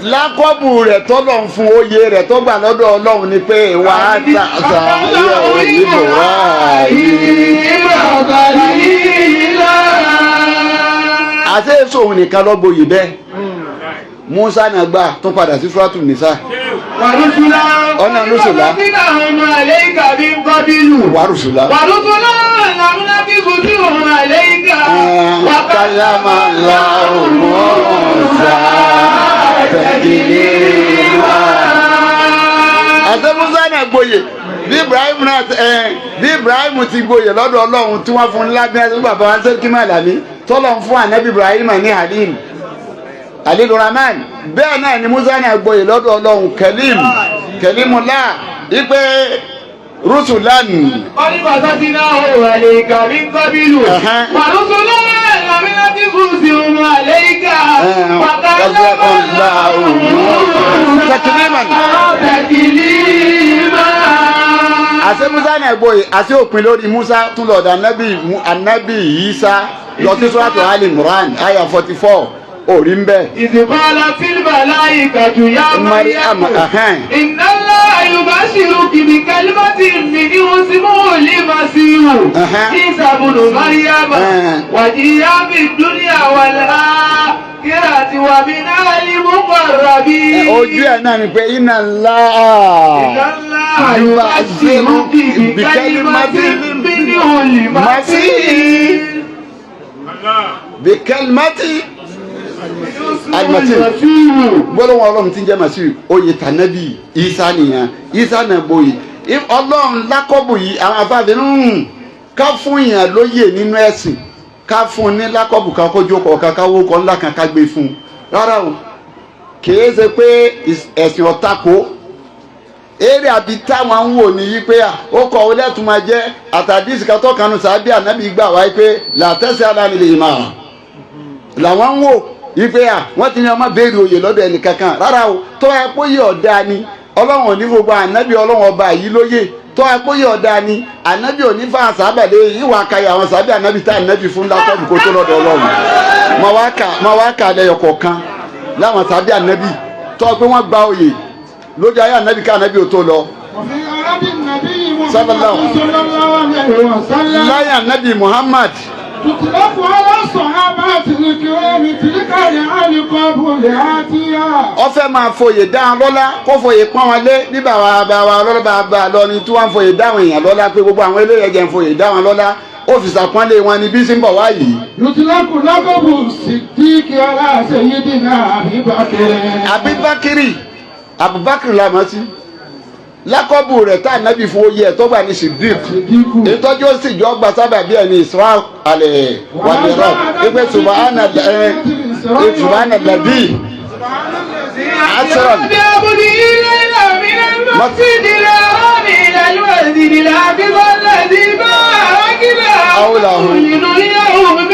Lákọ́bù rẹ̀ tọ́lọ̀ ń fún oyè rẹ̀ tó gbà lọ́dọ̀ Ọlọ́run ni pé wà á ta àṣà ìbò wá yìí. Àti èso òun nìkan ló gboyè bẹ́ẹ̀. Musa náà gbà tún padà sí Suratu Nisa. Wàrúsùlá. Ọ̀nà Rúsùlá. Wàrúsùlá. Wàrúsùlá làmúnákìkù àlẹ́yìká. Kàlámà Allahu Musa taklima. Àti Musa náà gboyè bí Ibrahim náà ẹ bí Ibrahim ti gboyè lọ́dọ̀ Ọlọ́run tí wọ́n fún ńlá bí wọ́n bàbá wa ṣe kí má làmí tọ́lọ̀ ń fún ànábì Ibrahim ní Halim Halilu Rahman, bẹ́ẹ̀ náà ni Musa náà gboyè lọ́dọ̀ Ọlọ́run Kelim Kelimullah ipe Rusulan. Wọ́n ní bàtà ti náà wò àlẹ́yìká ní kọ́bílù. Wàrúsùlá làmúnákìkù àlẹ́yìká. Kàlámà Takliman. Taklima. Àṣẹ Musa náà gboyè àṣẹ òpin lórí Musa tún lọ́dọ̀ anabi anabi Isa lọ sí Suratu Ali Imran aya 44 orí ń bẹ. إذ قالت الملائكة يا Mariam, مريم إن الله يبشرك بكلمة منه اسمه المسيح عيسى ابن مريم وجيها في الدنيا والآخرة ومن المقربين. Ojú ẹ̀ náà ni pé iná ńlá إن الله يبشرك بكلمة منه المسيح bikalimati alimasi gbólóhùn Ọlọ́run tí ń jẹ́ màsíù oyè tànàbí Isa nìyẹn. Isa náà gboyè Ọlọ́run lákọ́bù yìí àwọn afáàfin ká fún yàn lóyè nínú ẹ̀sìn, ká fún ní lákọ́bù, ká kójú kọ̀ọ̀kan ká wó kọ́ ńlá kan ká gbé fún un rárá o. Kìí ṣe pé ẹ̀sìn ọ̀tako eré àbí táwọn ń wò ní yí pé ó kọ ọ lẹ́tùn máa jẹ́ àtàdísì kátó kanu sàbí ànábì gbà wáyé pé làtẹ́sí alánilè ìmọ̀ làwọn ń wò yí pé wọ́n ti ní ọmọ béèrè oyè lọ́dọ̀ ẹnì kankan rárá o. Tó ẹ kó yẹ ọ̀dà ni Ọlọ́run ò ní gbogbo ànábì Ọlọ́run ọba yìí lóye. Tó ẹ kó yẹ ọ̀dà ni ànábì ò ní fa sàbàlẹ̀ ìwà kayọ̀ àwọn sàbí ànábì tá ànábì fún lákọ́bù kó tó lọ́dọ̀ Ọlọ́run. Máa wá kà lẹ́yọ kọ̀ọ̀kan láwọn sàbí ànábì tó pé wọ́n gba oyè lójú ayé ànábì ká ànábì ò tó lọ. وفي عهد النبي صلى الله محمد صلى الله عليه وسلم láyé ànábì Muhammad تطلق على الصحابة الكرام تلك الألقاب الآتية. Ó fẹ́ máa foyè dá wọn lọ́lá, kó foyè pọ́n wọn lé bí bàbá bàbá lọ́lá bàbá lọ ni tí wọ́n ń foyè dá àwọn èèyàn lọ́lá pé gbogbo àwọn eléyìí ẹ̀jẹ̀ ń foyè dá wọn lọ́lá, ó fi sàpọ́nlé wọn ni bí sí ń bọ̀ wá yìí. يطلق لقب الصديق على سيدنا أبي بكر. Abibakiri, Abubakar la mọ̀ sí lákọ́bù rẹ̀ tá ànábì fún oyè ẹ̀ tó gbà ní Siddiq. صديق. Ìtọ́jú ó sì jọ gba sábà bí ẹni Isra alẹ́ wàlẹ́rọ̀ ìpè subahana ẹ̀ subahana nàbí asran. بعبده ليلا من المسجد الحرام إلى المسجد الأقصى الذي باركنا حوله. لنريه من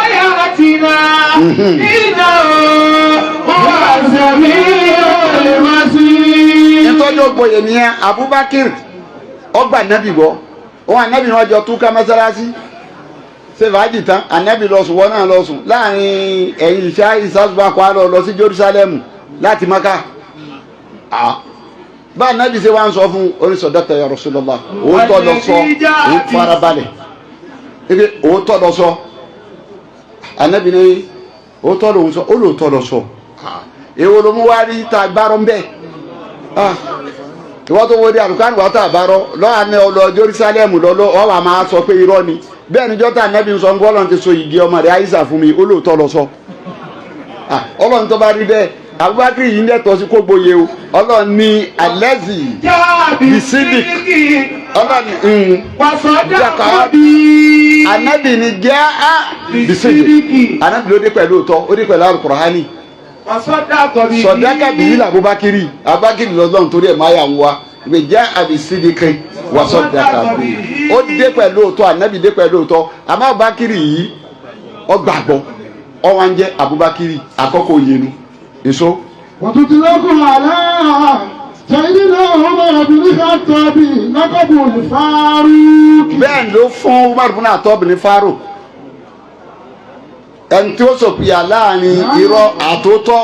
آياتنا إنه هو السميع البصير. Ìtọ́jú ògbóyè nìyẹn. Abubakar ọgbà ànábì gbọ́ òun ànábì wọn jọ túká mọ́sálásí ṣe fàájì tán, ànábì lọ sùn, wọn náà lọ sùn láàrin ẹ̀yìn ìṣá ìsásùbà kọ́ àlọ́ lọ sí Jerusalem láti Maka. Bá ànábì ṣe wá ń sọ fún oníṣọ̀dọ́tà ya Rasulullah, òótọ́ lọ sọ, òun farabalẹ̀ ebi òótọ́ lọ sọ. Ànábì ní òótọ́ lòun sọ, ó lóòótọ́ lọ sọ. Èwo ló mú wá rí tá a gbárọ́ ń bẹ́ẹ̀ ìwọ́n tó wo di àlùkò wà tá a bá rọ lọ́wọ́ àná ọlọ Jerusalem lọ́lọ́ ọ wà máa sọ pé irọ́ ni. Bẹ́ẹ̀ ni jọ́tà nẹ́bí sọ ń gbọ́ Ọlọ́run ti so ìdí ọmọ rẹ̀ Aisha fún mi, ó lóòótọ́ lọ sọ. Ọlọ́run tó bá rí bẹ́ẹ̀, Abubakar yìí ń dẹ́tọ̀ sí kó gboyè o. Ọlọ́run ní alẹ́zì جاء بالصدق. بالصدق Ọlọ́run وصدق به. anabi ni jẹ́ á bisidi, anabi ló dé pẹ̀lú òótọ́, ó dé pẹ̀lú alukurahani. وصدق به. Sọdáka bìí la Abubakiri, Abubakiri lọ́dọ̀ nítorí ẹ̀ máa yà ń wa ìgbè jẹ́ àbísídìkì wà sọdáka bìí, ó dé pẹ̀lú òótọ́, anabi dé pẹ̀lú òótọ́. Àmọ́ Abubakiri yìí ó gbàgbọ́, ó wá ń jẹ́ Abubakiri àkọ́kọ́ yẹnu èso. وتطلق على سيدنا عمر بن الخطاب لقب الفاروق. Bẹ́ẹ̀ ló fún Umar bin Khattab ní Farouk. Ẹni tí ó sòpinya láàrin irọ́ àtòótọ́.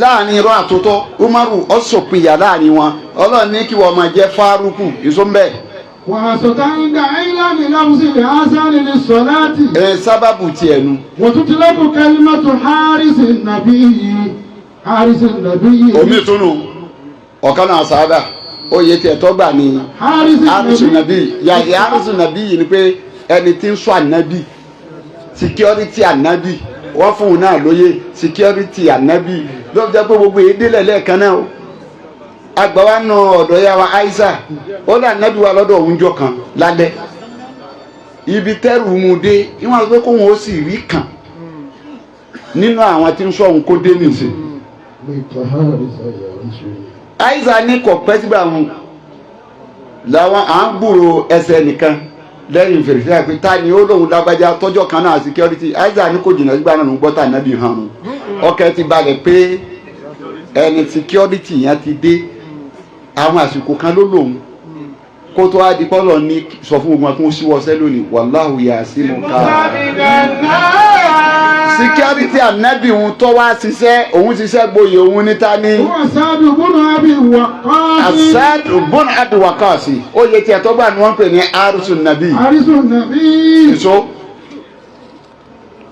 Láàrin irọ́ àtòótọ́, Umaru ó sòpinya láàrin wọn. Ọlọ́run ní kí wọ́n máa jẹ́ Fárúkù ìsúnbẹ́. Ẹ sábàbù tiẹ̀ nu. Omi ìtúnu ọ̀kan náà sábà oyè tiẹ̀ tó gbà ní Harisu Nabi. Yàrá Harisu Nabi yìí ni pé ẹni tí ń sọ ànábì, security ànábì, wọ́n fún un náà lóye security ànábì ló fi jẹ́ pé gbogbo èyí délẹ̀ lẹ́ẹ̀kan náà o. Àgbà wa nù ọ̀dọ̀ ya wa Aisha, ó lé ànábì wa lọ́dọ̀ òun jọ kan lálẹ́ ibi tẹ́rù mu dé ìwọ̀n àti pé kóun ó sì rí kàn nínú àwọn tí ń sọ òun kó dé nìsín. Aisha ní kò pẹ́ sígbà wọn làwọn à ń gbúrò ẹsẹ̀ nìkan lẹ́yìn fèrèsé àpè ta ni ó lóun lágbájá tọ́jọ́ kan náà security. Aisha ní kò jìnnà sígbà náà ló ń gbọ́ tà nábì hàn án ọkẹ́ ti balẹ̀ pé ẹni security yẹn ti dé. Àwọn àsìkò kan ló lòun kó tó wá di pọ́lọ̀ ní sọ fún ogun akún síwọ́sẹ́ lónìí wàláhù yà sí mu ká. Security ànábì òun tó wá ṣiṣẹ́ òun ṣiṣẹ́ gboyè òun níta ní. Asad bun Abi Waqqas oyè tiẹ̀ tó gbà ní wọ́n pè ní Arisu Nabi. Arisu Nabi. Èso.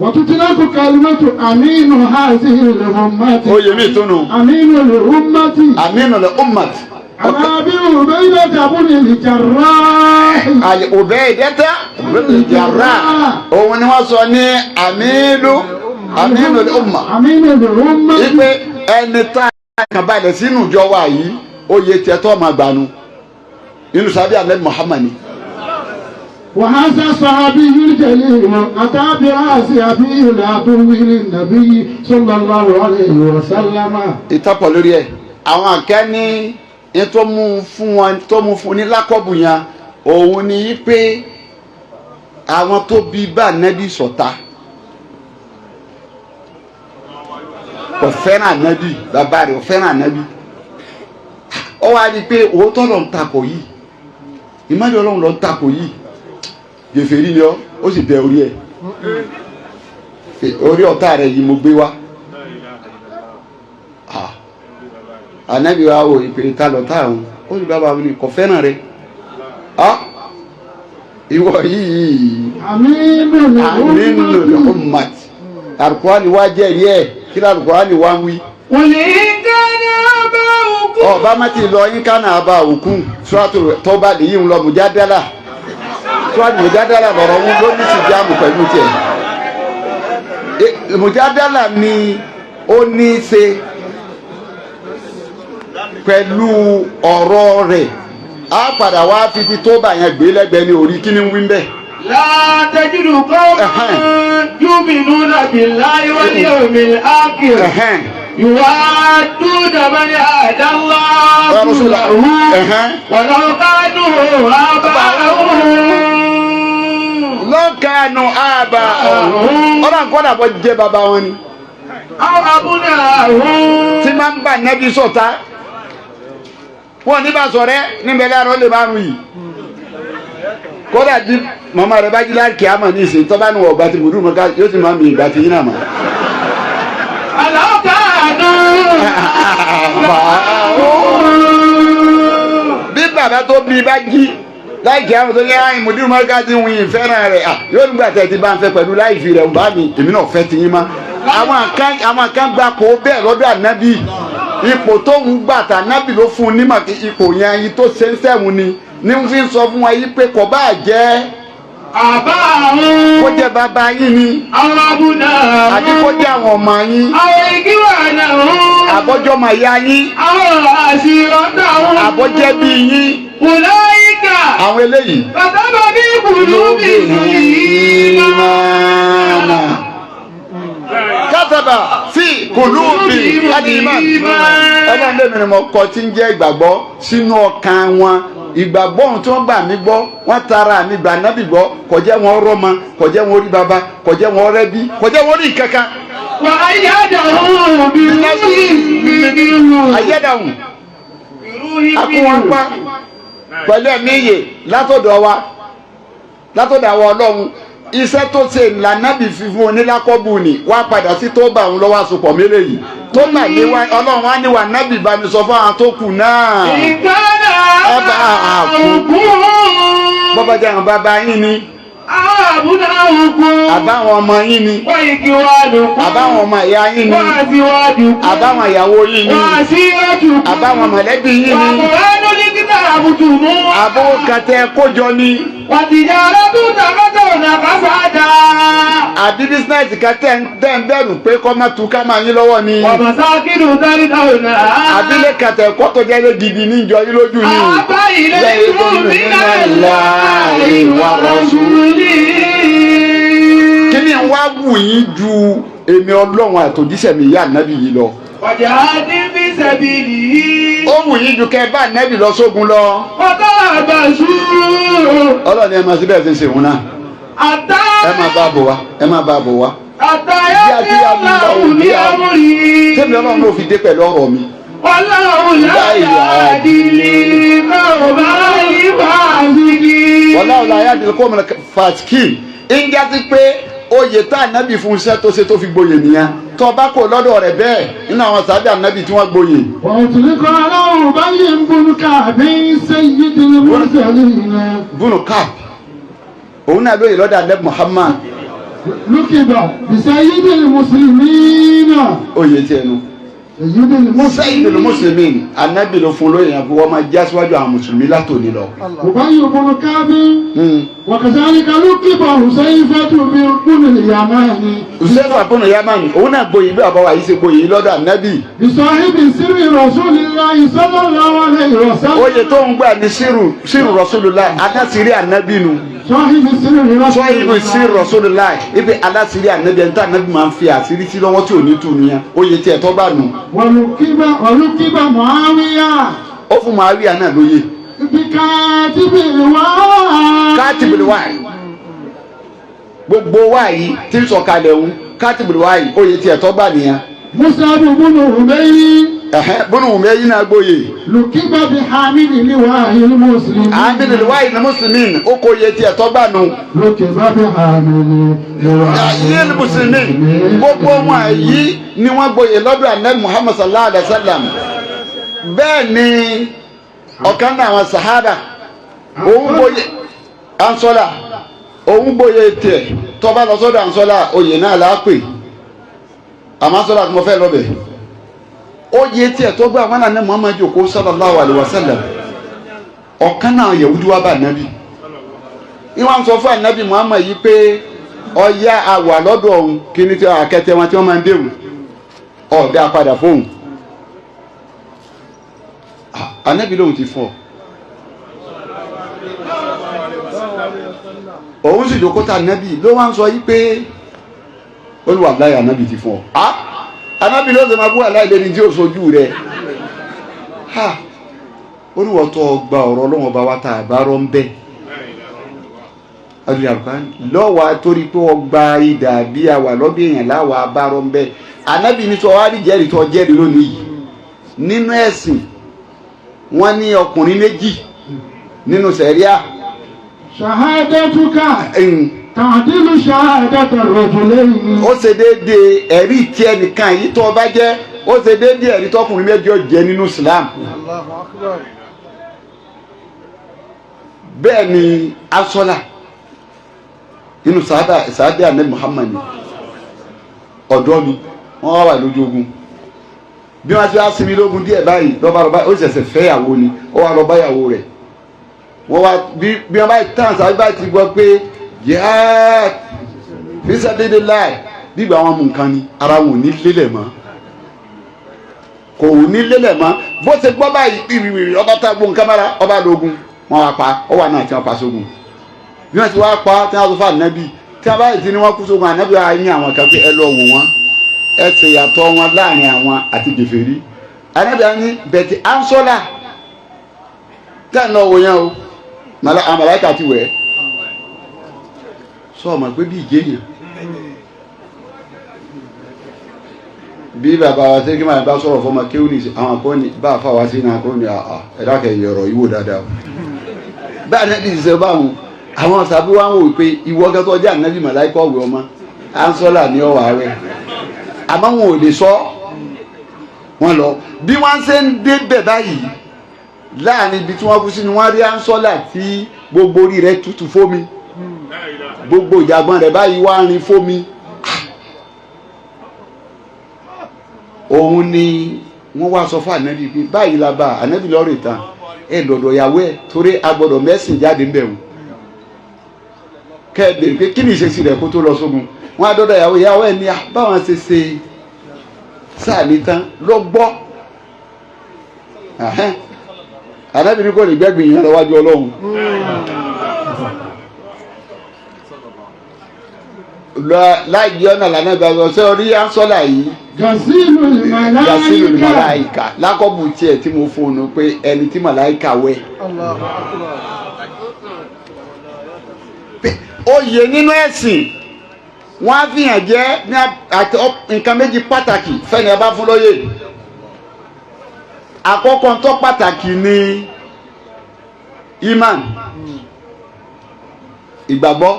Wàtútìlákù kalimatu aminu hazihi l-ummati. Oyè mi túnú. Aminu l-ummati. Aminu l-ummati. Àbí Ubaydata bun al-Jarrah. Àlè Ubaydata bun al-Jarrah. Òun ni wọ́n sọ ní aminu l-umma. Aminu l-umma. Ipe ẹni tá a kàn balẹ̀ sínú ìjọ wa yìí, oyè tiẹ̀ tó máa gbanu. Inú sábẹ́ Ànábì Muhammad ni. وهذا الصحابي الجليل أتى برأس أبيه العدو للنبي صلى الله عليه وسلم. Ìtọ́pọ̀ lórí ẹ̀ àwọn akẹ́ni tó mú fún wọn tó mú fún ní lákọ̀bù yẹn òun ni pé àwọn tó bí bá nẹ́bí sọ̀ta kò fẹ́ràn nẹ́bí, bàbá rẹ̀ kò fẹ́ràn nẹ́bí. Ó wá di pé òótọ́ ló ń takò yìí, ìmọ̀lẹ́ Ọlọ́run ló ń takò yìí, gèfèrí ni ọ, ó sì bẹ orí ẹ, orí ọ̀tá rẹ yìí mo gbé wá. Ànábì wa wò ìpè ta lọ tá àwọn ó sì bàbá mi ní kò fẹ́ràn rẹ ìwọ yìí aminu l-ummat. Alukurani wa jẹ́rìí ẹ̀ kí alukurani wa ń wí. Ọba má ti lọ yín kánà bá òkun sọ́tò tọ́ba lè yí ń lọ mujadala sọ́tò mujadala lọ́rọ̀ ń ló ní sìjáàmù pẹ̀lú tiẹ̀. Mujadala ni ó ní í ṣe pẹ̀lú ọ̀rọ̀ rẹ̀ á padà wá fi ti tó bá yẹn gbé lẹ́gbẹ̀ẹ́ ní orí kí ni ń wí bẹ́ẹ̀. La tajidu qawman yu'minuna billahi wal yawmil akhir yuwadduna man hada Allaha wa rasulahu walau kanu aba'ahum. Law kanu aba'ahum. Ọ̀rọ̀ àkọ́dà bọ́ jẹ́ bàbá wọn ni. Aw abna'ahum. Tí máa ń bà nẹ́bí sọ̀tá wọn ní bá sọ̀rẹ́ níbẹ̀ láàárọ̀ lè máa rún yìí. Kódà bí màmá rẹ̀ bá jí láàkì àmọ̀ ní ìsìn tọ́ bá ní ọ̀gbà tí mùdú mọ́ ká yóò sì máa mi ìgbà tí yín náà mọ̀. Bí bàbá tó bí bá jí láìkí àwọn tó ní àyìn mùdú mọ́ ká ti wùyìn fẹ́ràn rẹ̀ yóò nígbà tẹ̀ ti bá ń fẹ́ pẹ̀lú láìfi rẹ̀ bá mi èmi náà fẹ́ ti yín mọ́. Àwọn kan gba kó bẹ́ẹ̀ lọ́dọ̀ ànábì, ipò tó ń gbà tà ànábì ló fún un nímọ̀ ipò yẹn yìí tó ṣe ń sẹ́wọ̀n ni ní fi ń sọ fún wa yìí pé kò bá jẹ́ àbá àwọn kó jẹ́ bàbá yín ni àwọn abúlé àti kó jẹ́ àwọn ọmọ yín àwọn ìgíwà náà àbọ́jọ́ máa ya yín àwọn àṣìrọ́tà wọn àbọ́jẹ́ bí yín kùláyíkà àwọn eléyìí. Bàbá mi kùlù mi ìmánà kátàbà fi kùlù bí àdìmá ọlọ́run lèmi ni mo kọ tí ń jẹ́ ìgbàgbọ́ sínú ọkàn wọn. Ìgbàgbọ́ ohun tí wọ́n gbà mí gbọ́, wọ́n tara mi gbà nábì gbọ́, kò jẹ́ wọn rọ́mọ, kò jẹ́ wọn rí baba, kò jẹ́ wọn rẹ́bí, kò jẹ́ wọn rí kankan. Wà á yá dàrún bí ayédàhùn akúnwọ́npá pẹ̀lú ẹ̀mí ìyè látọ̀dọ̀ wa. Látọ̀dọ̀ àwọn Ọlọ́run, iṣẹ́ tó ṣe lànàbì fífún onílákọ́bù ni wá padà sí tó bá òun lọ́wọ́ àsopọ̀ mélòó yìí tó gbàgbé wa. Ọlọ́run á ní wà nábì bá mi sọ fún àwọn tó kù náà. Ìkànnà Ọba àkú. Bọ́bá jẹ́ àwọn bàbá yín ni, Àbúdá òkú. àbáwọn ọmọ yín ni, Wọ́n igi wá lùkú. àbáwọn ọmọ ìyá yín ni, Wọ́n àti wá dùkú. àbáwọn ìyàwó yín ni, Wọ́n àti ọjù kú. àbáwọn mọ̀lẹ́bí yín ni, Wàmùránú ní kíkà àbùtù mú. àbówó kàtẹ kójọ ni, Wàtìjà lọ́dún tàkọ́tọ̀ ọ̀nà kásádà. Àbí bísínẹ́sì kan tẹ́ ń bẹ̀rù pé kọ́ má tu ká máa yín lọ́wọ́ ni, Wàmọ̀sákìlù dáríta ọ̀nà. àbílẹ̀ kàtẹ kọ́tọ̀ jẹ́ lé gidi ní ìjọ yín lójú ni. Àbá ilé ìlú mi náà láì wà rọ̀ṣúlì. Kí ni wá wù yín ju èmi Ọlọ́run àtòjíṣẹ́ mi ìyá ànábì yìí lọ? Wàjà ní fi sẹ̀bìlì yìí. Ó wù yín ju kẹ́ bá ànábì lọ sógun lọ. Ọ̀tá àgbàṣú. Ọlọ́run, ẹ máa síbẹ̀ fi ń ṣe òun náà. Àtá. Ẹ máa bá bọ̀ wá, ẹ máa bá bọ̀ wá. Àtàyà tí Ọlọ́run ní amúrí. Tẹ́mi Ọlọ́run ló fi dé pẹ̀lú ọ̀rọ̀ mi. Ọlọ́run láyà àdìlí náà bá yí bá àdìlí. Wọlá ọ̀la ayáàdìlẹ̀ kó mọ̀lẹ́ fàtíkì ń já sí pé oyè tá ànábì fún iṣẹ́ tó ṣe tó fi gboyè nìyẹn. Tó bá kò lọ́dọ̀ rẹ̀ bẹ́ẹ̀ nínú àwọn sàbí ànábì tí wọ́n gboyè. وأطلق على أبي بن كعب سيد المرسلين. Bùnú Káàb, òun náà lóye lọ́dọ̀ ànábì Muhammad. لقب بسيد المسلمين. Oyè tiẹ̀ nu. سيد Sayyidul المسلمين. Muslimin, ànábì ló fún lóye yẹn kó wọ́n máa já síwájú àwọn mùsùlùmí látòní lọ. أبي بن كعب. وكذلك لقب حذيفة بن اليمان. Huzaifa bùnú Yamani, òun náà gboyè bí bàbá wa yìí ṣe gboyè lọ́dọ̀ ànábì. بصاحب سر رسول الله صلى الله عليه وسلم. Oyè tó ń gbà ní sírù sírù Rasulullah, alásìírí ànábì nu. صاحب سر رسول Sọ́yìnbó sí الله. Rasulullah, ibi alásìírí ànábì, ẹni tí ànábì máa ń fi àṣírí sí lọ́wọ́ tí ò ní tù nìyẹn, oyè tiẹ̀ tó bá nù. ولقب معاوية Ó fún Muawiya náà lóye. بكاتب الوحي. Kátìbìlì wáyé, gbogbo wáyé tí ń sọ̀kalẹ̀ ń kátìbìlì wáyé, oyè tiẹ̀ tó bá nìyẹn. مصعب بن عمير. Ẹ̀hẹ́n, bùnú Umayyi náà gboyè. لقب بحامل لواء المسلمين. Àmìlì wáyé ní mùsùlùmí, ó kó oyè tiẹ̀ tó bá nù. لقب بحامل لواء Ayé mùsùlùmí, gbogbo wọn yìí ni wọ́n gboyè lọ́dọ̀ ànábì Muhammad sallallahu alayhi wa sallam. Bẹ́ẹ̀ ni ọ̀kan náà àwọn sahaba, òun gboyè ansọ́là, òun gboyè tiẹ̀. Tó bá lọ sọ́dọ̀ ansọ́là, oyè náà là á pè, àmọ́ ansọ́là tí mo fẹ́ lọ́bẹ̀, oyè tiẹ̀ tó gbà wọn náà ní Muhammad jòkó sallallahu alayhi wa sallam, ọ̀kan náà Yahudi wá bá ànábì, ìwọ̀n sọ fún ànábì Muhammad yìí pé ọ̀ya àwà lọ́dọ̀ òun kí ni tí akẹ́tẹ́ wọn tí wọ́n máa ń déhùn ọ̀dà padà fóun. Ànábì lòun ti fọ́, òun sì jókòó ta ànábì ló wá ń sọ yìí pé olúwa láyé ànábì ti fọ́. Ànábì ló ṣe máa bú aláìlẹ́ni tí ó sojú rẹ̀ ha, olúwa tó gba ọ̀rọ̀ Ọlọ́run ọba wa tá a bá rọ́ ń bẹ́ẹ̀ lọ́wọ́ torí pé wọ́n gba idà bí àwà lọ́bí èèyàn láwà abárọ̀ ń bẹ́. Ànábì ní sọ wá rí jẹ́rìí tó jẹ́rìí lónìí yìí nínú ẹ̀sìn, wọ́n ní ọkùnrin méjì nínú sẹ̀ríà. شهادتك تعدل شهادة الرجلين. Ó ṣe déédéé ẹ̀rí tí ẹnìkan yìí tó bá jẹ́, ó ṣe déédéé ẹ̀rí tọkùnrin méjì ó jẹ́ nínú Islam. Bẹ́ẹ̀ ni asọ́là nínú sàábà ànábì Muhammad ni, ọ̀dọ́ ni wọ́n wá wà lójú ogun. Bí wọ́n ti wá sinmi lógun díẹ̀ báyìí, lọ́ba ó ṣẹ̀ṣẹ̀ fẹ́ ìyàwó ni, ó wá lọ bá ìyàwó rẹ̀. Wọ́n wá bí wọ́n bá tàn sàábà bá ti gbọ́ pé jihad fi sabilillah, gbígbà wọn mú nǹkan ni ara wọn ò ní lélẹ̀ mọ́, kò ní lélẹ̀ mọ́. Bó ṣe gbọ́ báyìí ìrìwìrì ọba tá gbóhùn kámẹ́rà ọba lógun, wọ́n wá pa ó wà náà tí wọ́n pa sógun. Bí wọ́n ti wá pa tí wọ́n sọ fún ànábì, tí wọ́n báyìí ti ní wọ́n kú sógun, ànábì wa yín àwọn kan pé ẹ lọ wò wọ́n, ẹ ṣe ìyàtọ̀ wọn láàrin àwọn àti gèfèrí. Ànábì wa ní bẹ̀tì ansọ́là tẹ́ ẹ̀ náà wò yẹn o, àwọn màláíkà ti wẹ̀ ẹ́ sọ ma pé bí ìjẹyàn bí bàbá wa ṣe kí máa bá sọ̀rọ̀ fọmọ kéwù ní àwọn akọni bá a fà wá sí náà akọni àà ẹ̀dá kẹ yọ̀rọ̀ ìwò dáadáa o. Báyìí náà ti ṣe báwọn Àwọn sàbí wa ń wò pé ìwọ gẹ́gẹ́ ọjà ànábì màláìkọ̀ ọ̀wé ọmọ ansọ́là ní ọ̀wà rẹ̀, àmọ́ wọn ò lè sọ wọn lọ. Bí wọ́n ṣe ń débẹ̀ báyìí, láàrin ibi tí wọ́n kú sí ni wọ́n rí ansọ́là tí gbogbo orí rẹ̀ tutù fómi, gbogbo ìjàgbọ́n rẹ̀ báyìí wá rin fómi. Òun ni wọ́n wá sọ fún ànábì pé báyìí la bá ànábì lọ́rọ̀ ìtàn ẹ lọ́dọ̀ ìyàwó ẹ̀, torí a gbọ́dọ̀ mẹ́sìn jáde ń bẹ̀ wọ́n, kẹ́ ẹ bèrè pé kí ni ìṣesí rẹ̀ kó tó lọ sógun. Wọ́n á dọ́dọ̀ ìyàwó, ìyàwó ẹ̀ ní báwọn ṣe ṣe sáà ní tán lọ gbọ́. Ànábì ní kò lè gbẹ́gbìn yẹn lọ́wájú Ọlọ́run. Láì jẹ́ ọ̀nà lànà ìgbàgbọ́ sọ orí ansọ́là yìí, Gasilu màláìka lákọ̀bù tiẹ̀ tí mo fún un pé ẹni tí màláìka wẹ̀. Oyè nínú ẹ̀sìn wọ́n á fi hàn jẹ́ ní nǹkan méjì pàtàkì fẹ́ni ẹ bá fún lóyè. Àkọ́kọ́ tó pàtàkì ni iman, ìgbàgbọ́,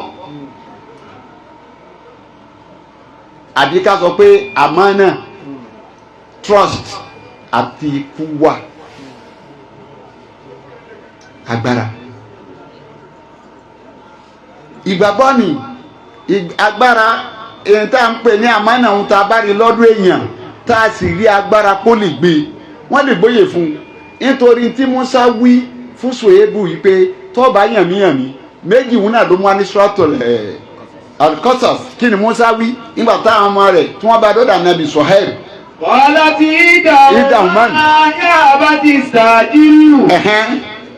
àbí ká sọ pé àmánà, trust, àti kúwà, agbára. Ìgbàgbọ́ ni agbára èyí tá à ń pè ní àmánà, ohun tá a bá rí lọ́dún èèyàn tá a sì rí agbára kó lè gbé, wọ́n lè gbóyè fún un. Nítorí tí Musa wí fún Ṣòébù yìí pé tọ́ba yànmíyànmí méjì wọn náà ló mú wá ní suratul Al-Qasas. Kí ni Musa wí nígbà táwọn ọmọ rẹ̀ tí wọ́n bá dọ́dà nàbì Suhaib? Qalat idahuma ya abati istajiru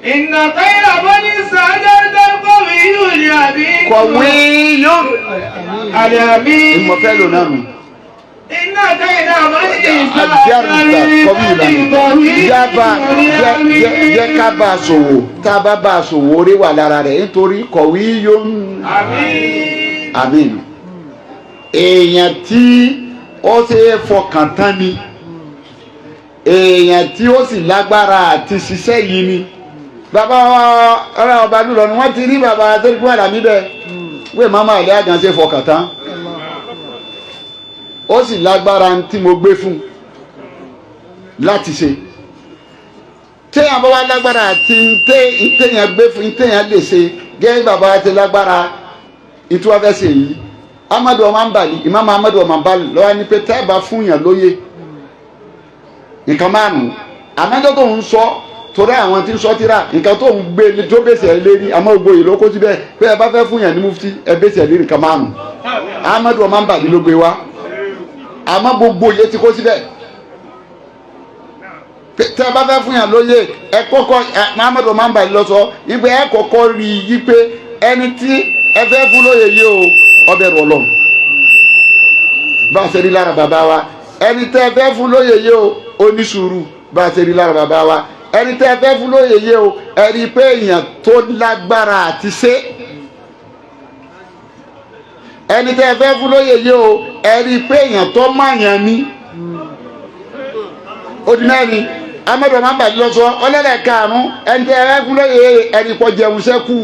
inna khayra man istajarta al-qawiyyul amin. Qawiyyun al-amin. Ìmọ̀fẹ́ lò náà nù. Inna khayra man istajarta al-qawiyyul. Jẹ́ ká bá a ṣòwò, tá a bá bá a ṣòwò orí wà lára rẹ̀ nítorí qawiyyun amin. Èèyàn tí ó ṣe é fọkàn tán ni, èèyàn tí ó sì lágbára àti ṣiṣẹ́ yìí ni. Bàbá ọ̀rẹ́ ọba lùlọ ni wọ́n ti rí bàbá tó kú àlàmí bẹ́ẹ̀ wíwẹ̀ màmá ilé àgàn ṣe fọkàn tán, ó sì lágbára tí mo gbé fún láti ṣe. Téèyàn bá wá lágbára àti ntẹ̀yàn gbé fún, ntẹ̀yàn lè ṣe gẹ́gẹ́ bàbá ti lágbára ìtura fẹ́ ṣe yìí. Amadu ọmọ nbali, Imam Amadu ọmọ nbali lọ́wọ́ ni pé tẹ́ bá fún yàn lóye nǹkan márùn-ún, àmọ́jọ́ tó ń sọ torí àwọn tí ń sọ tíra nǹkan tó ń gbé tó bèsè ẹ lérí, àmọ́ gbogbo yìí ló kó síbẹ̀ pé ẹ bá fẹ́ fún yàn ní mufti ẹ bèsè ẹ lérí nǹkan márùn-ún. Amadu ọmọ nbali ló gbé wá, àmọ́ gbogbo yìí ti kó síbẹ̀. Tẹ́ bá fẹ́ fún yàn lóye ẹ kọ́kọ́ Amadu ọmọ nbali lọ sọ wípé ẹ kọ́kọ́ rí i pé ẹni tí ẹ fẹ́ fún lóye yìí o ọbẹ̀ rọ̀ lọ. Bá a ṣe rí lára bàbá wa, ẹni tẹ́ ẹ fẹ́ fún lóye yìí o ó ní sùúrù. Bá a ṣe rí lára bàbá wa, ẹni tẹ́ ẹ fẹ́ fún lóye yìí o ẹ rí i pé èèyàn tó lágbára àti ṣe. Ẹni tẹ́ ẹ fẹ́ fún lóye yìí o ẹ rí i pé èèyàn tó máyàn ni. Ó di mẹ́rin. Amadu ọmọ nbàdí lọ sọ ọlẹ́lẹ̀ karùn-ún, ẹni tẹ́ ẹ fẹ́ fún lóye ẹni kò jẹun sẹ́kù.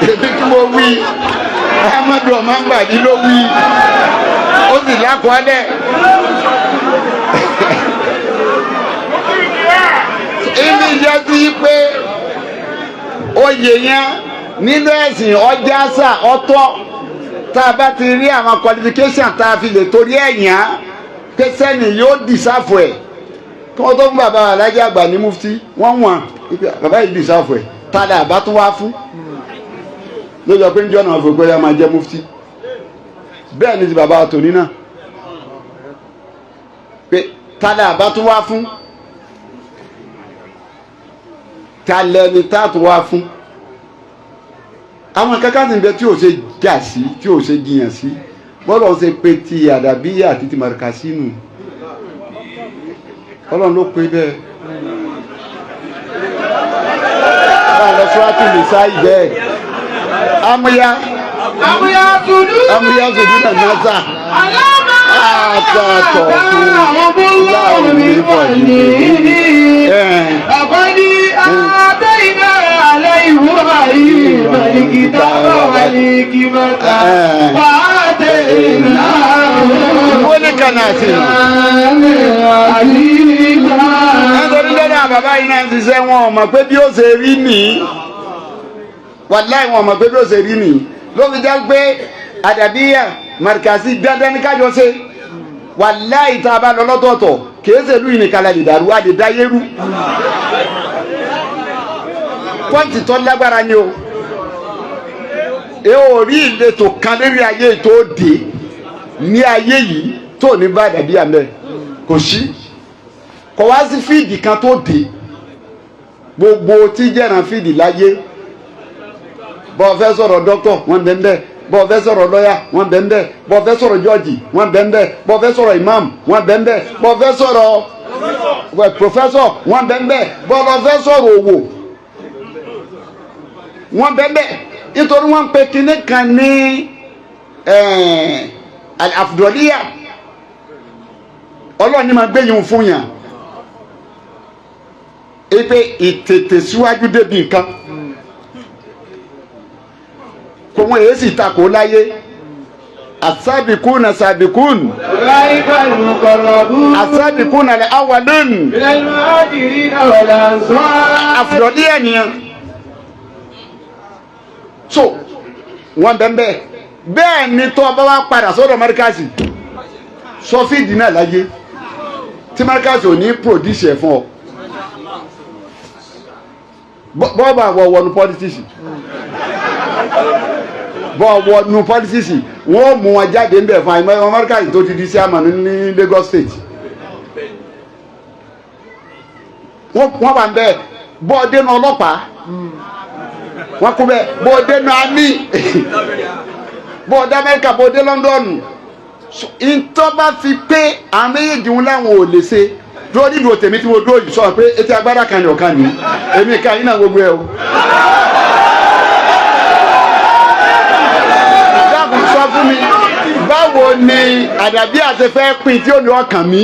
Èmi tí mo wí, Amadu ọmọ nbàdí ló wí, ó sì lákọọ́lẹ̀. Ibi jẹ́ sí pé oyè yẹn nínú ẹ̀sìn ọjà sà ọ̀tọ̀, tá a bá ti rí àwọn qualification tá a fi lè torí ẹ̀yàn pé sẹ́ni yóò dìsáfù ẹ̀. Kí wọ́n tó fún bàbá alájà àgbà ní mufti, wọ́n wọ̀n bàbá yìí dìsáfù ẹ̀, tá a lè àbá tún wá fún lójú ọpẹ́ níjọ́ náà fún pé ya máa jẹ́ mufti. Bẹ́ẹ̀ ni ti bàbá tòní náà pé tá a lè àbá tún wá fún, ta lẹni tá a tún wá fún. Àwọn kankan sì ń bẹ tí ò ṣe jà sí, tí ò ṣe jiyàn sí, bọ́lá ṣe pé ti àdàbíyà àti ti màrìkàsínù, Ọlọ́run ló pe bẹ́ẹ̀. Bá a lọ sọ́wọ́tì lè sá ìbẹ́ẹ̀. Amúyá amúyá sùdú nà nasa آتاهم الله من فضله لقد آتينا على إبراهيم الكتاب والحكمة وآتيناه ملكا عظيما. Nítorí lọ́dọ̀ àwọn bàbá yìí náà ń ṣiṣẹ́, wọn ò mọ̀ pé bí ó ṣe rí nìyí. Wàláì, wọn ò mọ̀ pé bí ó ṣe rí nìyí. Ló fi jẹ́ pé àdàbíyà màrìkàsí dandan ní kájọ ṣe. Wàláì, tá a bá lọ lọ́tọ̀ọ̀tọ̀, kìí ṣe ìlú yìí nìkan la lè dàrú, a lè dá yérú. Pọ́ǹtì tó lágbára ni o. E ò rí ìletò kan lérí ayé tó dé ní ayé yìí tó ní bá àdàbíyà mẹ́, kò sí. Kò wá sí field kan tó dé, gbogbo tí jẹ́ràn field láyé. Bọ́ọ̀ fẹ́ sọ̀rọ̀ dọ́kítọ̀, wọ́n bẹ́ẹ̀ bẹ́ẹ̀. Bọ́ọ̀ fẹ́ sọ̀rọ̀ lọ́yà, wọ́n bẹ́ẹ̀ bẹ́ẹ̀. Bọ́ọ̀ fẹ́ sọ̀rọ̀ jọ́ọ̀jì, wọ́n bẹ́ẹ̀ bẹ́ẹ̀. Bọ́ọ̀ fẹ́ sọ̀rọ̀ imam, wọ́n bẹ́ẹ̀ bẹ́ẹ̀. Bọ́ọ̀ fẹ́ sọ̀rọ̀ professor, wọ́n bẹ́ẹ̀ bẹ́ẹ̀. Bọ́ọ̀ fẹ́ sọ̀rọ̀ òwò, wọ́n bẹ́ẹ̀ bẹ́ẹ̀. Nítorí wọ́n ń pe kinní kan ní àfùdọ́líyà, Ọlọ́ọ̀ni máa gbé yìí fún yàn ipe ìtètè síwájú débi nǹkan kò wọ́n èyí sì takò láyé. Asabikuna sabikun. أولئك المقربون. Asabikuna lẹ awalun. من المهاجرين والأنصار. Àfùdọ́líyà nìyẹn. So wọ́n bẹ́ẹ̀ bẹ́ẹ̀ bẹ́ẹ̀ ni. Tó bá wá padà sọ́dọ̀ mọ́ríkàsì, sọ field náà láyé tí mọ́ríkàsì ò ní produce ẹ̀ fún ọ. Bọ́ọ̀bù àwọ̀ wọnú politics, bọ́ọ̀ wọnú politics, wọ́n mú wọn jáde ńbẹ̀ fún àìmọ́ ọmọ mọ́ríkàsì tó ti di chairman ní Lagos State. Wọ́n wà ń bẹ́ẹ̀. Bọ́ọ̀ dénú ọlọ́pàá, wọ́n kú bẹ́ẹ̀. Bọ́ọ̀ dénú army, bọ́ọ̀ dé Amẹ́ríkà, bọ́ọ̀ dé London, ntọ́ bá fi pé àwọn méjèèjì wọn láwọn ò lè ṣe dúró nídùú tèmi tí mo dúró yìí, sọ pé etí agbára kan ní ọ̀kan ní èmi ká yín náà gbogbo ẹ o. Dákun, sọ fún mi, báwo ni àdàbí àti fẹ́ pin tí ó ní ọkàn mi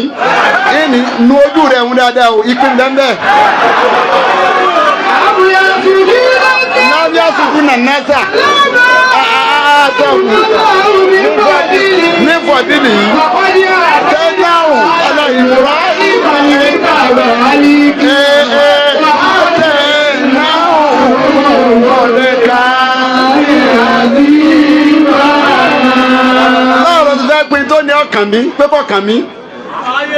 ìní nu ojú rẹ̀ ń dáadáa o, ìpín bẹ́ẹ̀ bẹ́ẹ̀. Lábíà sùkú nà násà ní fọ̀dílì yìí tẹ́láhùn ọ̀nà ìmúra ìmọ̀ tẹ́láhùn ọ̀lẹ́ka. Báwo ló ti fẹ́ pin tó ní ọkàn mi pé kọ̀ọ̀kan mi?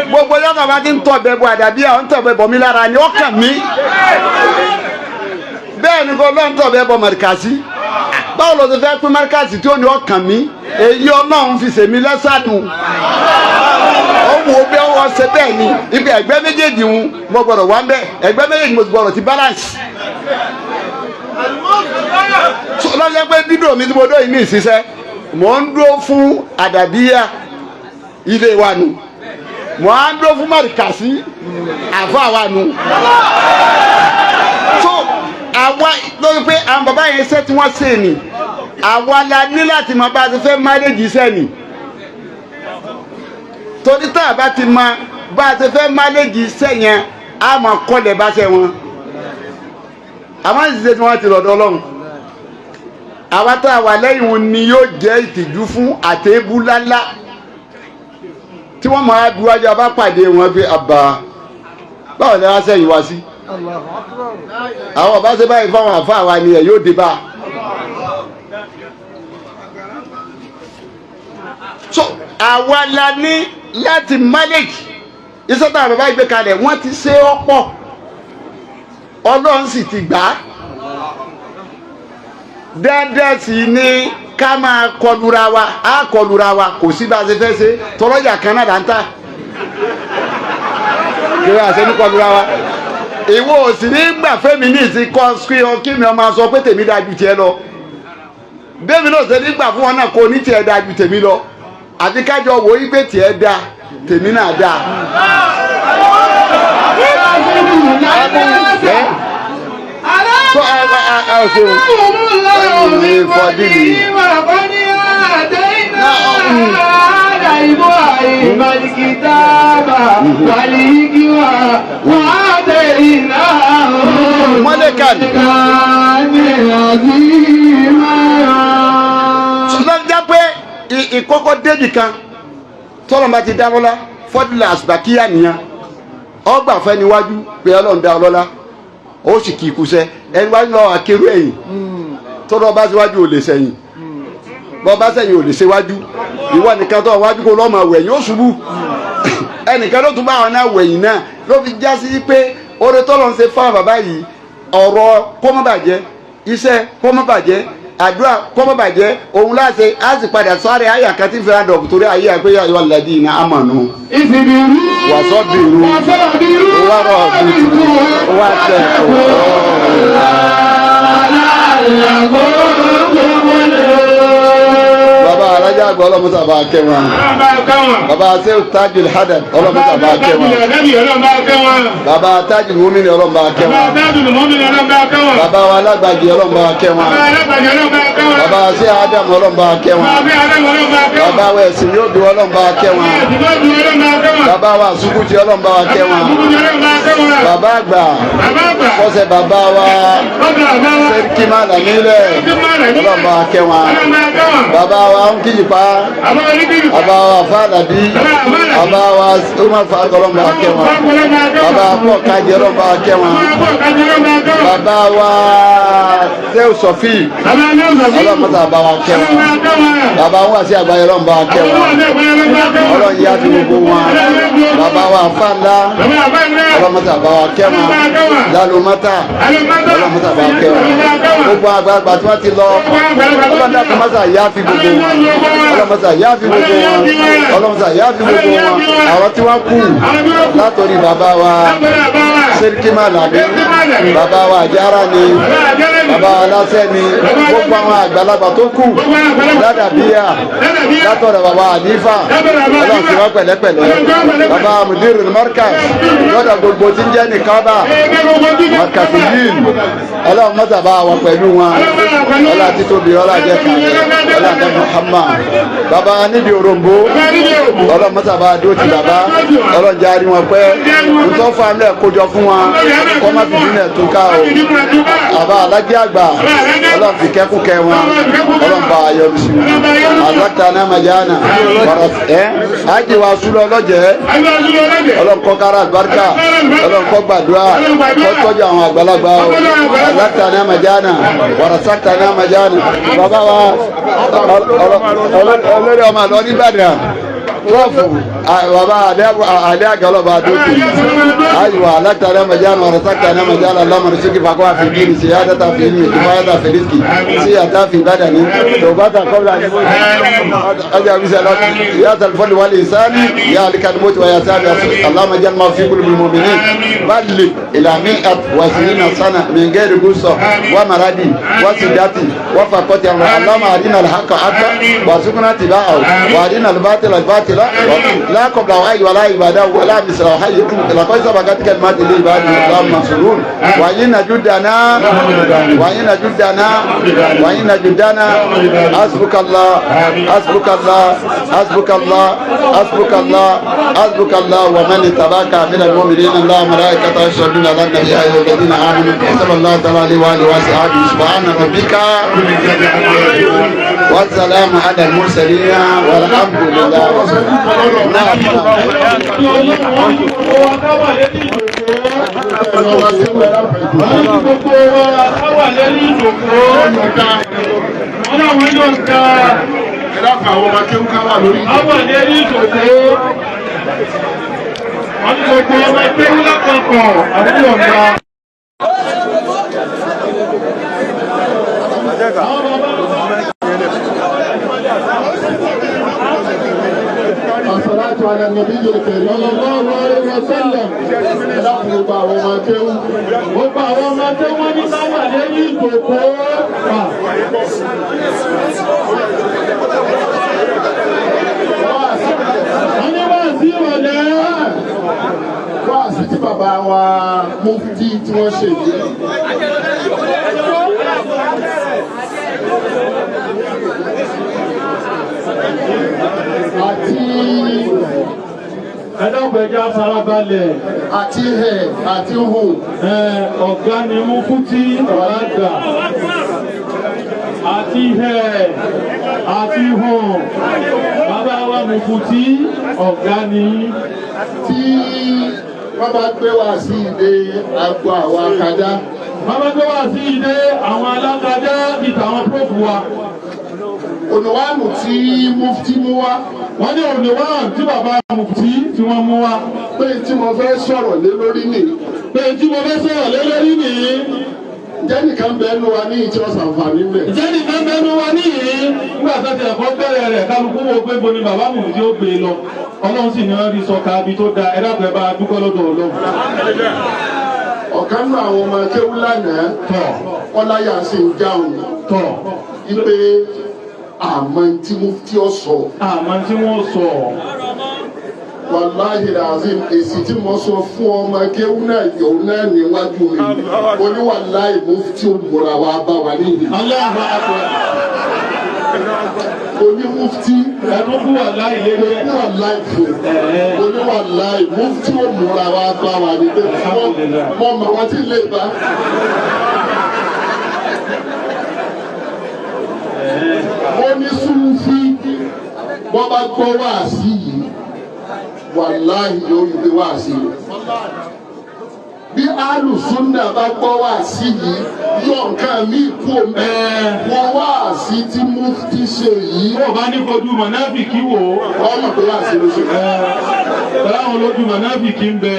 Gbogbo yọ̀ọ̀kan bá ti ń tọ̀ bẹ́ẹ̀ bọ̀, àdàbí àwọn ń tọ̀ bẹ́ẹ̀ bọ̀ mí lára ni ọkàn mi. Bẹ́ẹ̀ ni kò lọ́n tọ̀ bẹ́ẹ̀ bọ̀ mọ̀rìkàsí. Báwo ló ti fẹ́ pín mọ́rìkàsí tí ó ní ọkàn mi? Èyí Ọlọ́run fi sèmi lẹ́sàdùn, ó wò ó bí wọ́n ṣe bẹ́ẹ̀ ni. Ibi ẹgbẹ́ méjèèjì ń mo gbọ́dọ̀ wá ń bẹ́, ẹgbẹ́ méjèèjì mo gbọ́dọ̀ ti balance. Lọ́jọ́ pé dídò mi tí mo dó yìí ní ìṣiṣẹ́, mò ń dúró fún àdàbíyà ilé wa nù, mò ń dúró fún mọ̀rìkàsí àfọ àwa nù. So àwa lórí pé àwọn bàbá yẹn, iṣẹ́ tí wọ́n ṣe ni, àwa la ní láti mọ bá a ti fẹ́ manage iṣẹ́ ni. Torí tá a bá ti mọ bá a ti fẹ́ manage iṣẹ́ yẹn, a máa kọ́lẹ̀ bá ṣe wọn. Àwọn ìṣiṣẹ́ tí wọ́n ti lọ́dọ̀ Ọlọ́run, àwa tá a wà lẹ́yìn wọn ni yóò jẹ́ ìtìjú fún àtẹ́bù lálá tí wọ́n máa bí wájú abá pàdé wọn pé àbá, báwo ni wọ́n sẹ́yìn wá sí àwọn ọba ṣe báyìí fáwọn àfa wa ni ẹ yóò dé bá. So àwa la ní láti manage iṣẹ́ táwọn bàbá gbé kalẹ̀. Wọ́n ti ṣe ọ́ pọ̀, Ọlọ́run sì ti gbà á. Dandan sì ni ká máa kọlura wa, á kọlura wa, kò sí bá a ṣe fẹ́ ṣe tọrọjà kan náà dáńtà kí wọ́n àṣẹ ní kọlura wa. Ìwọ ò sì ní gbà fẹ́mi ní ìsìn kọ́ kí ọ kí mi ọmọ sọ pé tèmi dáa ju tiẹ̀ lọ. Bẹ́ẹ̀mi náà ṣe nígbà fún wọn náà kó ní tiẹ̀ dáa ju tèmi lọ, àti kájọ wò ó pé tiẹ̀ dáa, tèmi náà dáa. So ẹ ẹ ẹ ẹ ṣeun. من فضله ولقد آتينا آل إبراهيم والحكمة وآتيناه ملكا عظيما. Lọ́jà pé ìkọ́kọ́ débì kan tọ́lọ́ bá ti dá lọ́lá fọ́dúnlẹ̀ àsìbàkíyà nìyẹn ọgbà fẹ́ níwájú pé Ọlọ́run dá ọlọ́lá ó sì kì í kúṣẹ́ ẹni wájú lọ́wọ́ akérò ẹ̀yìn tọ́lọ́ bá síwájú ò lè sẹ́yìn bọ́ bá sẹ́yìn ò lè ṣèwájú ìwọ nìkan tó wájú kó lọ́mọ wẹ̀yìn ó ṣubú ẹnìkan ló tún bá àwọn náà wẹ̀yìn náà ló fi já sí pé oore tọ́lọ́ ń ṣe fáwọn bàbá yìí ọ̀rọ̀ kó má bàjẹ́ iṣẹ́ kó má bàjẹ́ àdúrà kó má bàjẹ́ òun láṣẹ á sì padà sáré àyà kan tí ń fẹ́ràn dọ̀bù torí ayé àgbéyà yọ aládì iná àmọ̀nù Ìsìbìrú wàsọ́bìrú wàsọ́bìrú wàrọ̀bìrú wàtẹ̀kọ̀. Bàbá alájà àgbà ọlọ́mọsà bá kẹ́ wọn. Bàbá sẹ́wù Tajul Hadad ọlọ́mọsà bá kẹ́ wọn. Bàbá Tajul Mumini ọlọ́mọba kẹ́ wọn. Bàbá wa alágbàjì ọlọ́mọba kẹ́ wọn. Bàbá sẹ́ Adam ọlọ́mọba kẹ́ wọn. Bàbá wa ẹ̀sìn yóò bí ọlọ́mọba kẹ́ wọn. Bàbá wa Sukuti ọlọ́mọba kẹ́ wọn. Bàbá àgbà kọ́sẹ̀ bàbá wa Sẹ́ríkì Màlàmílẹ̀ ọlọ́mọba kẹ́ wọn. Bàbá wa ń kíjìpá bàbá wa Fàlàbí bàbá wa Umar Faruk ọlọ́mọba kẹ́ wọn. Bàbá pọ̀ kájẹ ọlọ́mọba kẹ́ wọn. Bàbá wa Sẹ́wù Sọ̀fí ọlọ́mọba bá wa kẹ́ wọn. Bàbá wa sí àgbáyé ọlọ́mọba kẹ́ wọn. Ọlọ́run yá fi gbogbo wọn. Bàbá wa Fàlà ọlọ́mọba bá wa kẹ́ wọn. Lálùmọ́tà ọlọ́mọba bá wa kẹ́ wọn. Gbogbo àgbààgbà tí wọ́n ti lọ ọlọ́dà tó mọ́sà yá fi gbogbo wọn. Ọlọ́mọsà yá fi gbogbo wọn. Ọlọ́mọsà yá fi gbogbo wọn. Àwọn tí wọ́n kú látòrí bàbá wa Sẹ́ríkì Màlàmí bàbá wa Àjàrà ni bàbá wa Lásẹ̀ ni gbogbo àwọn àgbàlagbà tó kù ládàbíyà látọ̀dọ̀ bàbá Ànífà ọlọ́run ti wá pẹ̀lẹ́pẹ̀lẹ́ bàbá Mudirul Markaz lọ́dọ̀ gbogbo tí ń jẹ́ nìkábà Markaziyin ọlọ́run mọ́tà bá wa pẹ̀lú wọn ọlá títóbi ọlá jẹ́ kan ọlá àdá Muhammad bàbá níbi òròǹbó ọlọ́run mọ́tà bá dó ti bàbá ọlọ́run jẹ́ àrí wọn pẹ́ ntọ́ fa ńlẹ̀ kójọ fún wọn kọ́ má fi bínú ẹ̀ tó ká o àbá alájẹ́ àgbà ọlọ́run fi kẹ́kù kẹ́ wọn ọlọ́run bá yọ́nú sí wọn àtàkùn náà màjánà wàrà ẹ́ ájì wa súlọ ọlọ́jẹ́ ọlọ́run kọ́ kára àlùbáríkà ọlọ́run kọ́ gbàdúrà kọ́ tọ́jú àwọn àgbàlagbà o àtàkùn náà màjánà wàrà sàkùn náà màjánà bàbá wa olórí ọmọ àlọ́ nìbàdàn rọ́ọ̀fù bàbá àdé àgọ́lọ́ba àdókè ayiwa alatara majana warasakana majana alama risiki fakwa fi dini siyadata fi ilmi kifayata fi rizki siyata fi badani tawbata qabla aja bisa ya tal fadl wal ihsani ya alikal maut wa ya sabi allahumma jal ma fi qulubil mu'minin balligh ila mi'at wa sinina sana min ghairi gussa wa maradi wa sidati wa faqati allahumma arina al haqqa haqqa warzuqna tibaahu wa arina al batila batila لا قبل وحي ولا عبادة ولا مثل وحي لقد سبقت كلمات لعباد الله منصورون وإن جدنا وإن جدنا وإن جدنا حسبك الله حسبك الله حسبك الله حسبك الله حسبك الله ومن اتبعك من المؤمنين الله ملائكته يصلون على النبي يا أيها الذين آمنوا صلى الله تعالى عليه وآله وصحبه سبحان ربك والسلام على المرسلين والحمد لله. الصلاة على النبي الكريم صلى الله عليه وسلم. Gbogbo àwọn ọmọ akéwú gbogbo àwọn ọmọ akéwú wọn ní káwà lẹ́yìn ìjòkó. Wọ́n ní wá sí ìrọ̀lẹ́. Wá sí tí bàbá wa mufti tí wọ́n ṣe yìí. Àti ẹ̀dọ́gbẹ̀ ẹja farabalẹ̀. Àti ẹ̀ àti hù. Ọ̀gá ni mú fútí ọ̀gá àgbà. Àti ẹ̀ àti hù. Bàbá wa mú fútí ọ̀gá ni. Tí wọ́n bá gbé wá sí ìdè agbo àwọn akadá. Wọ́n bá gbé wá sí ìdè àwọn alákadá bíi tàwọn prófù wa. Ònìwáàmù tí mufti mú wá. Wọ́n ní ònìwáàmù tí bàbá mufti tí wọ́n mú wá. Pé tí mo fẹ́ sọ̀rọ̀ lé lórí nìyí. Pé tí mo fẹ́ sọ̀rọ̀ lé lórí nìyí. Ǹjẹ́ nìkan bẹ́ẹ̀ nu wa ní ìtí ọ̀sán àǹfààní bẹ̀? Ǹjẹ́ nìkan bẹ́ẹ̀ nu wa ní yìí? Nígbà tó ti ẹ̀kọ́ bẹ̀rẹ̀ rẹ̀ kálukú wo pé bo ni bàbá mufti ó gbé lọ. Ọlọ́run sì ní wọ́n rí sọ kábi tó da ẹ dákun ẹ bá dúpẹ́ lọ́dọ̀ Ọlọ́run. Ọ̀kan nínú àwọn ọmọ akéwú lánàá. Ọláyà sì ń jáun. Ipe àmọ́ tí mufti ó sọ. Àmọ́ tí wọ́n sọ. Wàláhì làzim èsì tí mo sọ fún ọmọ akéwú náà yòó náà níwájú mi. Mo ní wàláhì mufti ó múra wa bá wa níyì. Allahu akbar. Oní mufti. Ẹnu kú wàláhì lé. Mo kú wàláhì fún. Mo ní wàláhì mufti ó múra wa bá wa ní pé mo mọ̀ wọ́n ti lè bá. Mo ní Súfí wọ́n bá gbọ́ wáàsí yìí wàláhì yóò rí pé wáàsí rẹ̀. Bí alùsùnà bá gbọ́ wáàsí yìí yọ nǹkan míì kú omi. Wọ́n wáàsí tí mufti ṣe yìí. Wọ́n bá ní fojú mọ̀náfìkì wò ó. Wọ́n mọ̀ pé wáàsí ló ṣe. Báwọn olójú mọ̀náfìkì ń bẹ.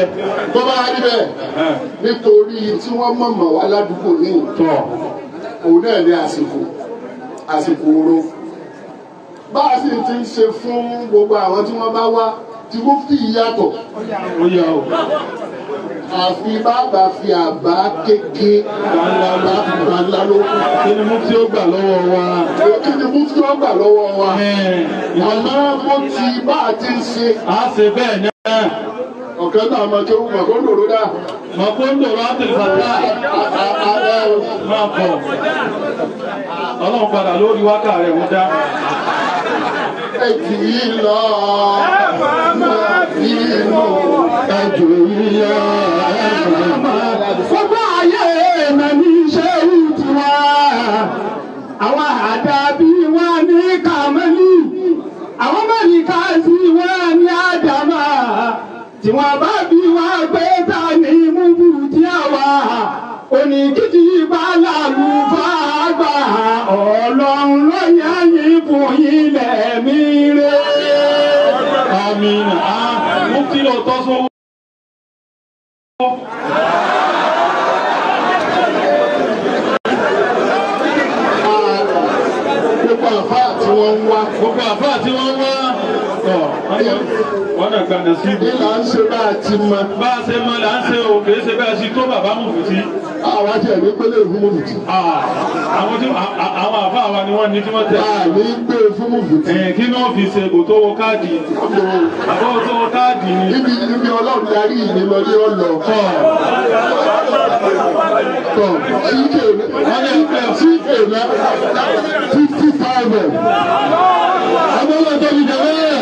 Tó bá rí bẹ́ẹ̀ nítorí tí wọ́n mọ̀mọ̀ wá ládùúgbò ní òun náà ní àsìkò àsìkò oró. Bá a sì ti ń ṣe fún gbogbo àwọn tí wọ́n bá wá tí mufti yàtọ̀. Àfi bàbá fi àbá kéke bàbá ńlá ló kù. Kí ni mufti ó gbà lọ́wọ́ wa? Kí ni mufti ó gbà lọ́wọ́ wa? Àmọ́ mo ti bá a ti ń ṣe. A ṣe bẹ́ẹ̀ náà. Ọ̀kan náà máa kéwú màkóńdòrò dá. Màkóńdòrò àtẹ̀fàtà. Máa bọ̀. Ọlọ́run padà lórí wákà rẹ̀ ń dá. Ẹ kì í lọ máa bínú. Ẹ jù í lọ máa. Gbogbo ayé mẹ́ni ṣé ìtura. Àwọn àdàbí wọn ní Kàmẹ́lì. Àwọn mẹ́ríkà sí wọn ní Ádámà. Tí wọ́n bá bí wọn pé ta ni múbù tí a wà. Oníkìtì bá lálùfáà gbà. Ọlọ́run ló yẹ yín fún ilẹ̀ mi rẹ̀. Àmín. Mufti lọ tọ́ sówó. Gbogbo àfáà tí wọ́n ń wá. Gbogbo àfáà tí wọ́n ń wá. Wọ́n náà gba nàṣíbù. Ní là ń ṣe bá a ti mọ. Bá a ṣe mọ là ń ṣe o, kì í ṣe bá a ṣe tó bàbá mufti. Àwọn àti ẹ̀mí pélé fún mufti. Àwọn àfáà wa ni wọ́n ní tí wọ́n tẹ̀. A ní gbé fún mufti. Kí ni wọ́n fi ṣe kò tó wọ káàdì? Àbọ̀ tó wọ káàdì ni. Ibi Ọlọ́run darí ìní lọ ní ọ̀lọ́. Tọ̀ síkè náà 50,000. Abọ́lá tó fi jẹ bẹ́ẹ̀.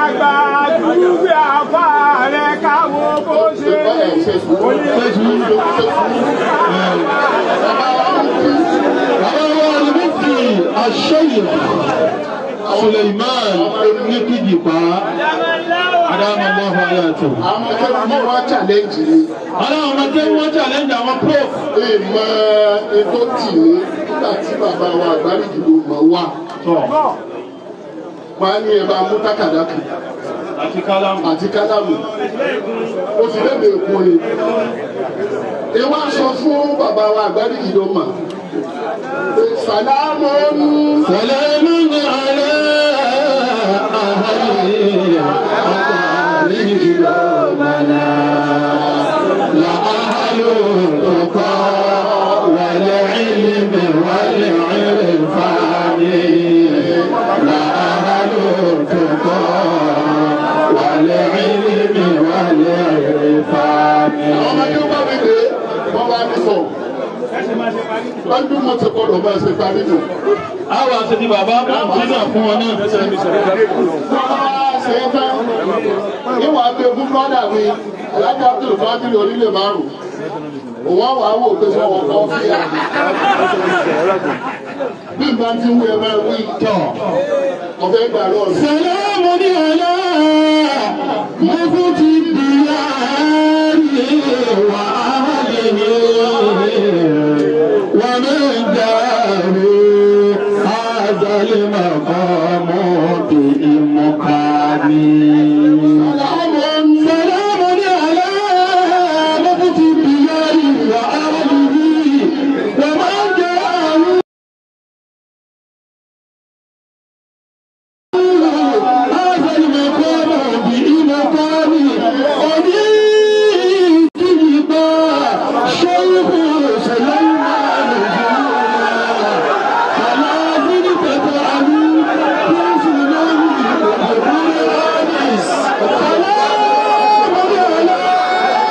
Àgbà dúró àfà rẹ̀ káwọ́ bó ṣe. Bàbá wa ni mufti Aṣẹ́yìn Suleiman Oníkìjìpá Adámọ̀lọ́hùn Ayàtọ̀. Àwọn akẹ́kọ̀ọ́ wọn challenge ni. Àwọn ọmọdé wọn challenge àwọn prof. Èèmọ̀ ètò tì mí nígbà tí bàbá wa àgbáríjì ló mọ̀ wá. Wọ́n á ní ẹ bá mú tákàdá kan. Àti kálámù. Àti kálámù. Ó sì lẹ́nu èkó ni. Ìwà sọ fún bàbá wa àgbáríjì ló mọ̀. Sàlámù. Sàlámù àlá àhàlì àgbáríjì ló mọ̀ náà. Làhálù tó kọ́ wal ilmi wal irfani. Làhálù tó kọ́ wal ilmi wal irfani. Àwọn ọmọdé wọ́n bá mi dé, wọ́n bá mi sọ. Lọ́dún mo ti gbọ́dọ̀ máa ṣe parí nù. Àwọn àti ti bàbá mọ̀tí náà fún wọn náà. Ṣé é tán? Ìwà gbé fún brọ́dà mi, Alájà Abdul Fadil orílẹ̀ márùn-ún. Òun àwọn àwọn òpè sọ̀rọ̀ kan fi hàn. Bí n bá ti wú ẹ máa wí tọ̀, ọ̀fẹ́ gbà lọ́ọ̀rù. Sàlámù ní àlá mufti diyari wa ahlihi wa man dahu hadha al-maqam bi imkani. Sàlámù ní àlá mufti diyari wa ahlihi wa man dahu. هذا المقام بإمقامي أريد شيخ سليمان فلا زلت تعلو في سنن القرآن. سلام على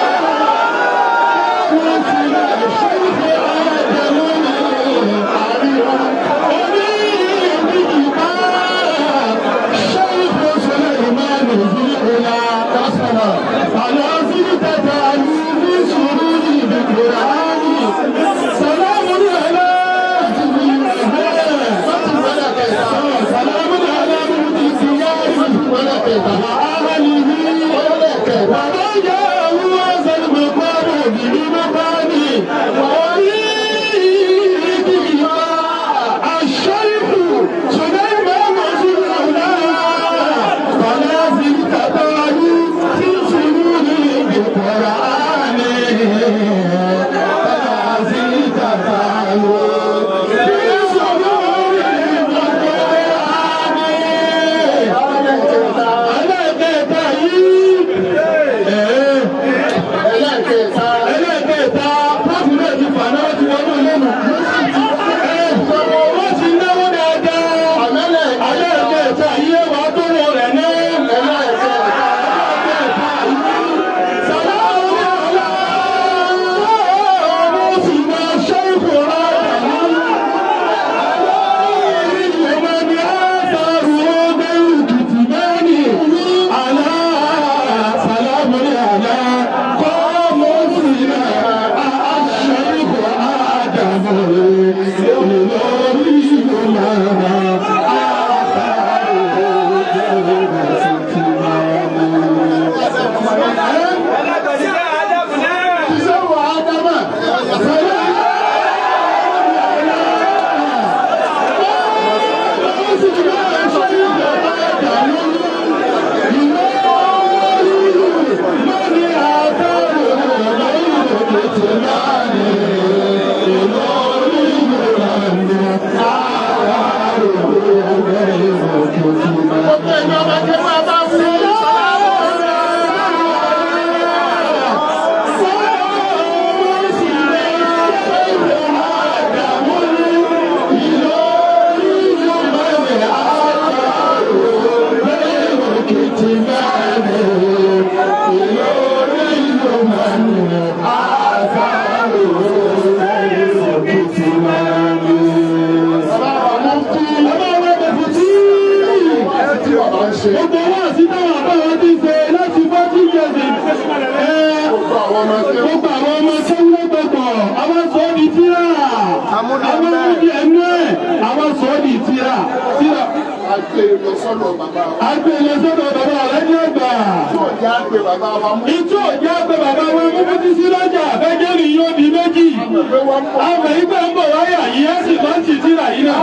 الشيخ آدم الشيخ سليمان ذي العلا فلا زلت تعلو في سرور بالقرآن. سلام على سلام على مهدي الديار وأهله ومن جاءه هذا المقام بمقام وأريد الشيخ سليمان ذي العلا فلا زلت تعلو في سرور بالقرآن. فلا زلت تعلو في سرور بالقرآن. Ẹlẹ́ẹ̀kẹta yìí Ẹlẹ́ẹ̀kẹta. ẹlẹ́ẹ̀kẹta pọ́ọ̀tù náà ti fà náà ti wọnú lẹ́nu. Wọ́n ti náwó dáadáa. Àmẹ́lẹ̀ Ẹlẹ́ẹ̀kẹta yìí wà á tó wọ rẹ̀ náà. ẹlẹ́ẹ̀kẹta. Thank you. Ṣé wà á dámà? Gbogbo ẹ̀yin ọmọ ẹgbẹ́ máa bá wí. Bàbá wa mú kí tí bàbá ń ṣe. Gbogbo wọn àti táwọn àbáwọn ti ṣe láti 40 years. Gbogbo àwọn ọmọ ẹgbẹ́ Gbogbo àwọn ọmọ tó ń lọ́gbọ̀gbọ̀, àwọn sọ ọ́ di tíra. Àwọn ọmọdé ẹnu ẹ̀, àwọn sọ ọ́ di tíra. Tíra àgbè lọ sọ́dọ̀ bàbá wa. àgbè lọ sọ́dọ̀ bàbá rẹ̀ ní ọgbà. Tí ò já pé bàbá wa mú. Ìtú òjá pé bàbá wa mú fún títí lọ́jà fẹ́jẹ́rì yóò di méjì. Pé wọ́n pọ̀. Àmọ̀ ìgbà ń bọ̀ wáyà yìí á sì máa ń tì tíra yìí náà.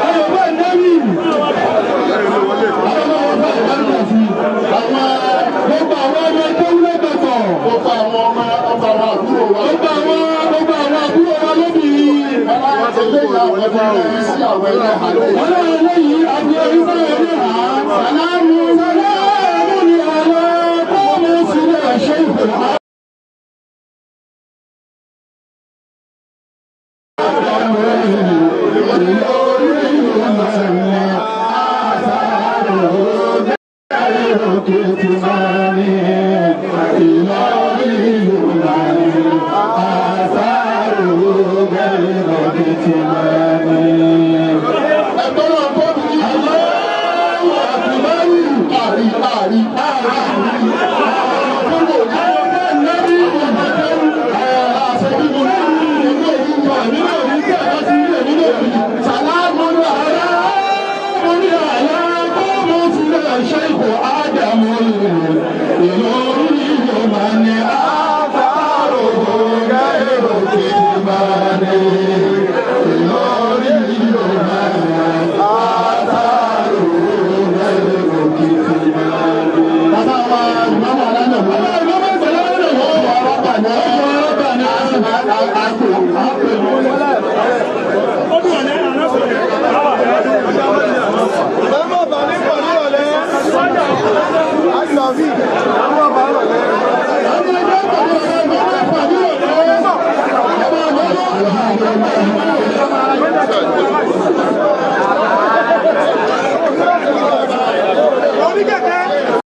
Ayọ̀ bá ń dẹ́rù. Àwọn ọmọ wọn bá ìbáraẹni sí. Gbogbo àwọn ọmọ tó ń lọ́gbọ̀gbọ̀. Gbogbo àwọn ọmọ ọba àwọn àbúrò wa. Gbogbo àwọn àbúrò wa lóbìnrin. Eléyìí àwọn ọmọ rẹ̀ sí àwọn ẹlẹ́hàá lẹ́yìn. Ọlọ́run eléyìí àti oríṣi ẹlẹ́hàá. Sàlámù sàlámù ní àlọ́ kọ́ọ̀mù sílẹ̀ ṣe ìfòlá.